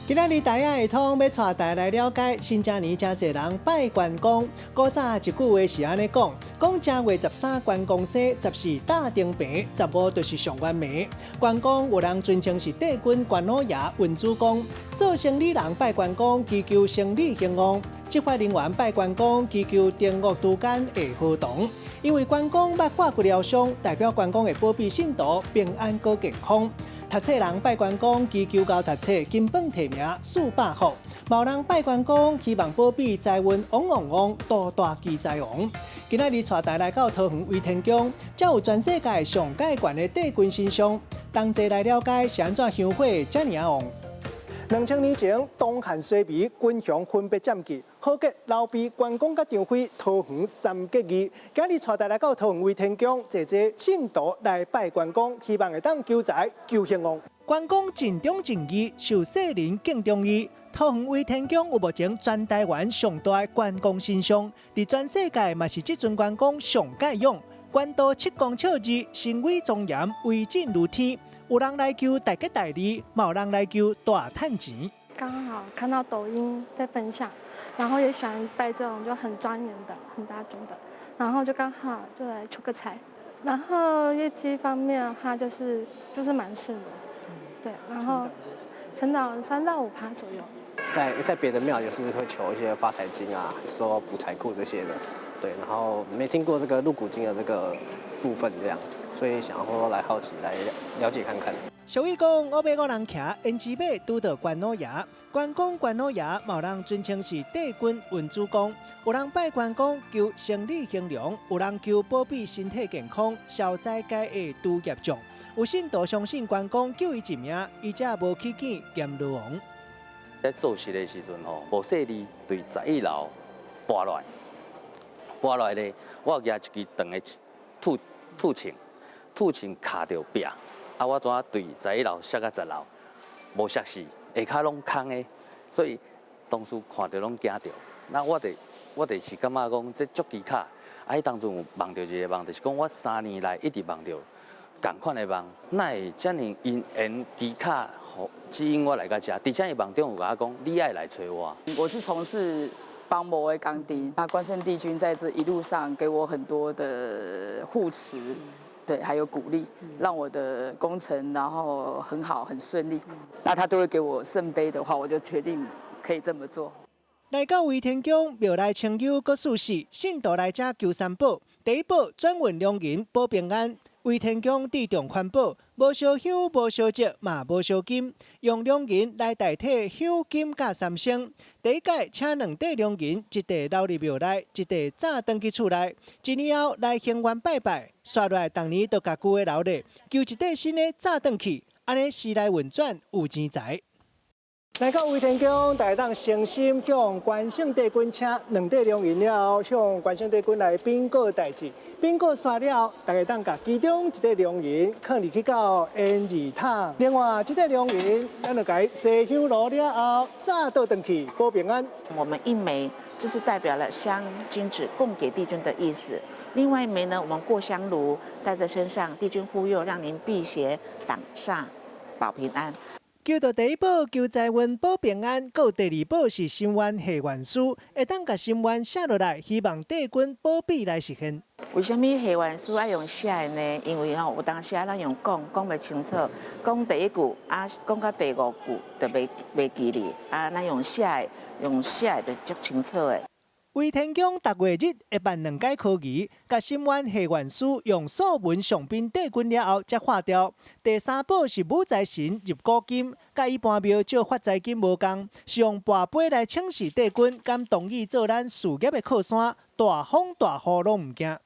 今仔日台仔會通欲帶大家來了解新正年誠濟人拜關公。古早一句話是按呢講：講正月十三關公生，14打燈棚，15就是上元暝。關公有人尊稱是帝君關老爺文主公。做生理人拜關公，祈求生理興旺；執法人員拜關公，祈求懲惡除奸會好同。因為關公捌割骨療傷，代表關公會保庇信徒平安閣健康。讀冊人拜關公，祈求𠢕讀冊金榜題名四百福；嘛有人拜關公，希望保庇財運旺旺旺，多大機財王。今仔日帶大家來到桃園威天宮，遮有全世界上蓋懸的帝君神像，同齊來了解是按怎香火遮爾仔旺。2000年前，東漢衰微，群雄分別佔據，豪傑劉備、關公佮張飛，桃園三結義。今日帶大家來到桃園威天宮，濟濟信徒來拜關公，希望會當求財求興旺。關公盡忠盡義，受世人敬重伊。桃園威天宮有目前全台灣上大的關公神像，佇全世界嘛是這尊關公上蓋勇。懸高7公尺2，神威莊嚴，威震如天。有人來求大吉大利，嘛有人來求大趁錢。剛好看到抖音在分享，然後也喜歡拜這種就很莊嚴的、很大眾的，然後就剛好就來求個財。然後業績方面的話，就是蠻順的，對，然後成長3到5%左右。在別的廟也是會求一些發財金啊，說補財庫這些的，對，然後沒聽過這個入股金的這個部分，這樣，所以想說來好奇來了解看看。俗語講，烏馬五人騎，胭脂馬拄著關老爺。關公關老爺，嘛有人尊稱是帝君文主公。有人拜關公求生理興隆，有人求保庇身體健康、消災解厄、除業障。有信徒相信關公救伊一命，伊才無去見閻羅王。在做事的時陣吼，無細膩對11樓跋落來，跋落來咧，我舉一支長的鐵鐵銃，鐵銃卡著壁。啊！我怎對11樓摔到十樓，無摔死，下跤攏空的，所以當時看著攏驚著。那我就是感覺講這足蹊蹺。啊，彼當陣有夢著一個夢，就是講我3年來一直夢著仝款的夢，哪會遮爾因緣蹊蹺，指引我來到遮？而且伊夢中有共我講，你愛來揣我。我是從事幫模的工程，那關聖帝君在這一路上給我很多的護持。對，還有鼓勵，讓我的工程然後很好很順利。那他都會給我聖杯的話，我就決定可以這麼做。來到威天宮廟內清幽閣舒適，信徒來遮求三寶。第一寶轉運龍銀保平安。威天宮注重環保，無燒香、無燒紙，嘛無燒金，用龍銀來代替香金佮三牲。第一擺請兩塊龍銀，一塊留佇廟內，一塊紮轉去厝內。一年後來還願拜拜，煞落來逐年都共舊的留咧，求一塊新的紮轉去，按呢時來運轉有錢財。來到威天宮，大家當誠心向關聖帝君請兩塊龍銀了後，向關聖帝君來稟告代誌。稟告煞了後，大家當共其中一塊龍銀囥入去到煙二桶。另外，這塊龍銀，咱就共伊燒香爐了後，紮倒轉去保平安。我們一枚就是代表了香金紙供給帝君的意思。另外一枚呢，我們過香爐帶在身上，帝君護佑，讓您辟邪擋煞，保平安。求著第一寶求財運保平安，閣有第二寶是心願下願書，會當共心願寫落來，希望帝君保庇來實現。為啥物下願書愛用寫的呢？因為吼有當時啊，咱用講講袂清楚，講第一句啊，講到第五句就袂記哩啊，咱用寫的，用寫的就足清楚的。威天宮逐月日會辦兩擺科儀，共心願下願書用素文上稟帝君了後，才化掉。第三寶是武財神入股金，佮一般廟借發財金無仝，是用跋杯來請示帝君，敢同意做咱事業的靠山，大風大雨攏毋驚。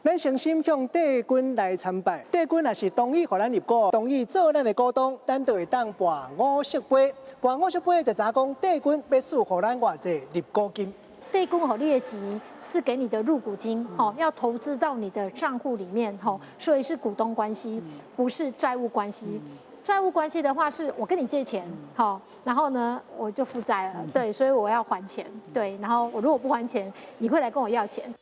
咱誠心向帝君來參拜，帝君若是同意予咱入股，同意做咱的股東，咱就會當跋五色杯。跋五色杯就知影講帝君欲賜予咱偌濟入股金。帝君予你的錢是給你的入股金，哦，要投資到你的賬戶裡面，吼，所以是股東關係，不是債務關係。債務關係的話，是我跟你借錢，好，然後呢，我就負債了，對，所以我要還錢，對，然後我如果不還錢，你會來跟我要錢。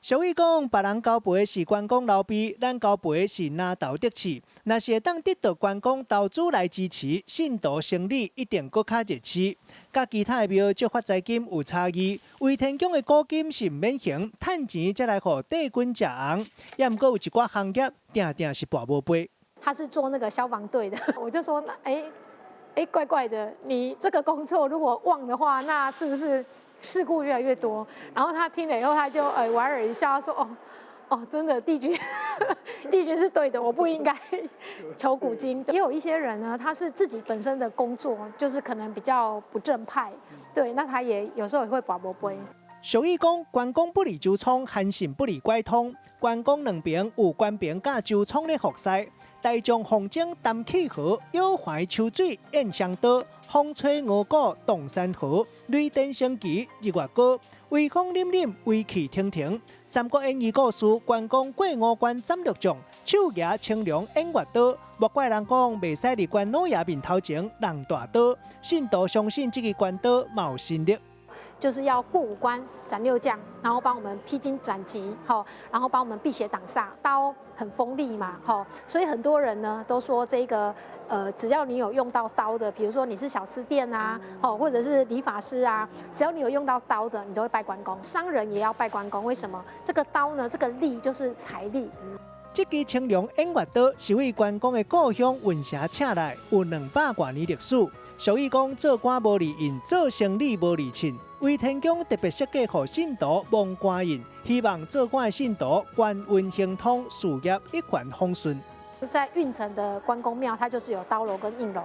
俗語講，別人交陪是關公劉備，咱交陪是拿豆得刺。若是會當得到關公投資來支持，信徒生理一定閣較熱刺。佮其他的廟借發財金有差異，威天宮的古金是毋免還，趁錢才來予帝君食紅。也毋過有一寡行業，定定是跋無飛。他是做那個消防隊的，我就說，哎，哎，怪怪的，你這個工作如果旺的話，那是不是事故越來越多？然後他聽了以後，他就莞爾一笑，說：哦，哦，真的，帝君，帝君是對的，我不應該求古金。也有一些人呢，他是自己本身的工作就是可能比較不正派，對，那他也有時候也會跋無杯。俗語講，關公不離周倉，韓信不離拐通。關公兩邊有關平佮周倉咧服侍，大將鳳征擔氣河，妖懷秋水燕雙刀，風吹五穀動山河，雷電升旗日月高，威風凜凜，威氣騰騰。三國演義故事，關公過五關斬六將，手舉青龍偃月刀。莫怪人講，袂使佇關老爺面頭前弄大刀。信徒相信這支關刀嘛有神力。就是要過五關斬六將，然後幫我們披荊斬棘，好，然後幫我們辟邪擋煞。刀很鋒利嘛，好，所以很多人呢都說這個，只要你有用到刀的，比如說你是小吃店啊，好，或者是理髮師啊，只要你有用到刀的，你都會拜關公。商人也要拜關公，為什麼？這個刀呢，這個力就是財力。這支青龍偃月刀是為關公的故鄉運城請來，有200外年歷史。俗語講做官無離印，做生理無離秤。威天宮特別設計予信徒摸官印，希望做官的信徒官運亨通，事業一帆風順。在運城的關公廟，它就是有刀樓跟印樓。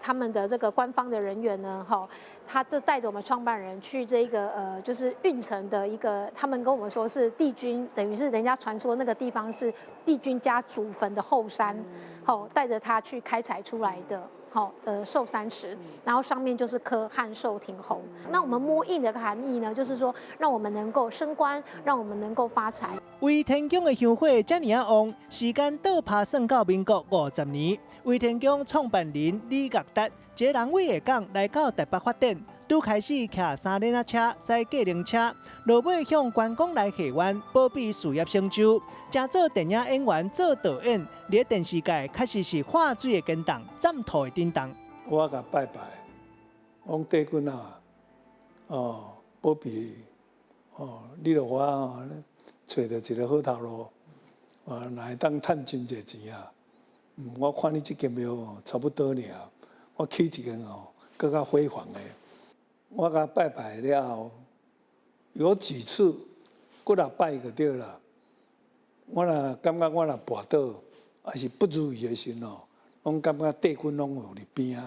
他們的這個官方的人員呢，哈，他就帶着我們創辦人去這個就是運城的一個，他們跟我們說是帝君，等於是人家傳說那個地方是帝君家祖墳的後山，好，帶着他去開採出來的。好，壽山石，然後上面就是刻漢壽亭侯。那我們摸印的含義呢，就是說，讓我們能夠升官，讓我們能夠發財。威天宮的香火遮爾仔旺，時間倒拍算到民國50年，威天宮創辦人李岳達，一個人佇下港來到台北發展，拄開始騎三輪仔車、駛計程車，落尾向關公來許願，保庇事業成就，成做電影演員、做導演，佇電視界確實是化水會堅凍，斬土會振動。我共拜拜，講帝君啊，哦，保庇，哦，你著予我哦，揣著一个好頭路，啊，若會當趁真濟錢啊。我看你這間廟哦，差不多爾，我起一間哦，閣較輝煌的。我共拜拜了後，有幾次，幾若擺就對啦。我若感覺我若跋倒，抑是不如意的時陣哦，攏感覺帝君攏有佇邊仔。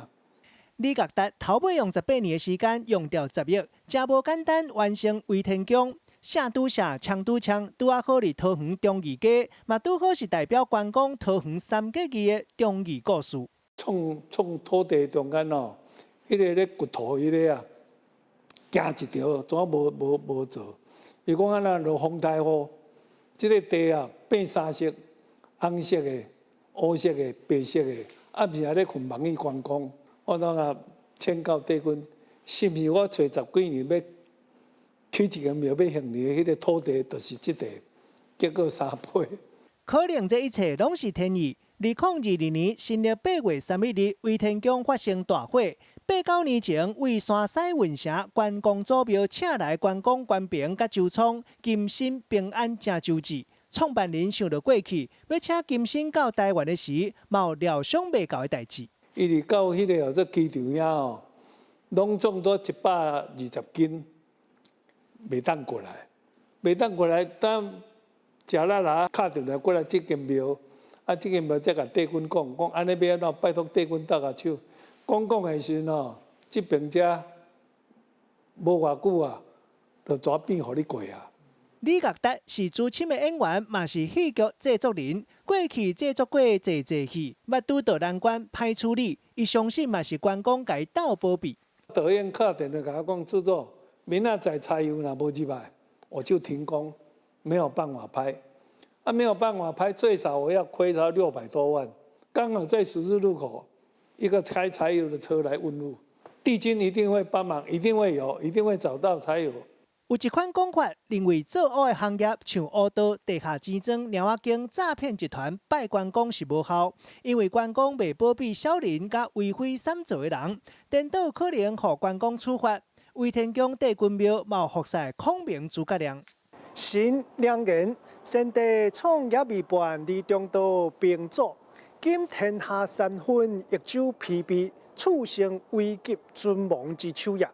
李岳達頭尾用18年的時間，用掉10億，誠無簡單完成威天宮。社拄社，槍拄槍，拄仔好佇桃園忠義街，嘛拄好是代表關公桃園三結義的忠義故事。創創土地中間哦，彼个咧掘土彼个啊，行一條，怎無無無做？伊講啊，若落風大雨，這个地啊變三色，紅色的、烏色的、白色的，啊，毋是還咧睏夢去關公。我當啊請教帝君，是毋是我揣十幾年欲起一間廟欲還你的彼个土地，就是這塊，結果三倍。可能這一切攏是天意。2022年新曆8月31日，威天宮發生大火。8、9年前，佇山西運城關公祖廟請來關公、關平佮周倉，金身平安成周至。創辦人想著過去，欲請金身到台灣的時，嘛有料想袂到的代誌。伊佇到彼个叫做機場遐吼，攏總都120斤，袂當過來，袂當過來，等食力啦，敲電話過來這間廟，啊，這間廟才共帝君講，講按呢欲按怎，拜託帝君搭下手。講講的時陣吼，這邊遮無偌久啊，就紙變予你過啊。李岳達是資深的演員，嘛是戲劇製作人。過去製作過濟濟戲，捌拄著難關歹處理。伊相信嘛是關公共伊鬥保庇。導演敲電話共我講，制作明仔載柴油若無入來，我就停工，沒有辦法拍。啊，沒有辦法拍，最少我要虧他600多萬。剛好在十字路口，一個開柴油的車來問路，帝君一定會幫忙，一定會有，一定會找到柴油。有一款講法，認為做烏的行業，像烏道、地下錢莊、貓仔經、詐騙集團拜關公是無效，因為關公袂保庇小人佮為非三做的人，顛倒可能予關公處罰。威天宮帝君廟嘛有服侍孔明諸葛亮。神良言，先帝創業未半，而中道兵祖，今天下三分，益州疲弊，處成危急存亡之秋也。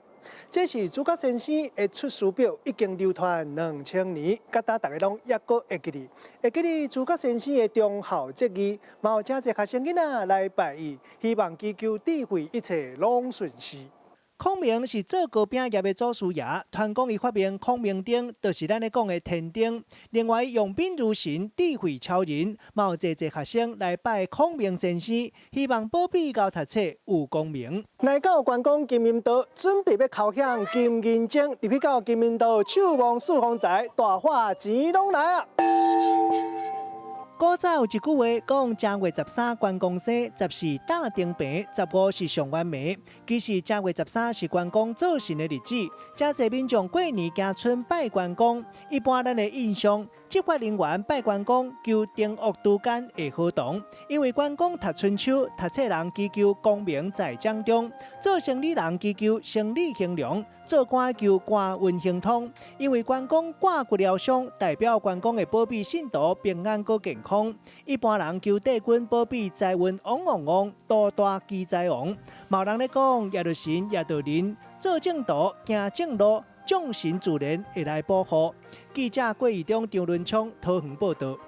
這是諸葛先生的出師表，已經流傳2000年，佮今大家攏猶閣會記得。會記得諸葛先生的忠孝節義，嘛有誠濟學生囡仔來拜伊，希望祈求智慧一切攏順遂。孔明是做糕餅業的祖師爺，傳講伊發明孔明燈，就是咱咧講的天燈。另外，用兵如神，智慧超人，嘛有濟濟學生來拜孔明先生，希望保庇𠢕讀冊有功名。來到關公金銀道，準備欲敲響金銀鐘，入去到金銀道，手望四方財，大發錢攏來啊！古早有一句話講：正月十三關公生，十四打燈棚，15是上元暝。其實正月十三是關公做神的日子，誠濟民眾過年行村拜關公。一般咱的印象，執法人員拜關公求懲惡除奸會好當，因為關公讀春秋，讀冊人祈求功名在掌中，做生意人祈求生意興隆，做官求官運亨通。因為關公割骨療傷，代表關公會保庇信徒平安閣健康。一般人求帝君保庇財運旺旺旺，多大機財王。嘛有人咧講，謁著神謁著人，做正途行正路，眾神自然會來保護。記者郭義中、張倫昌桃園報道。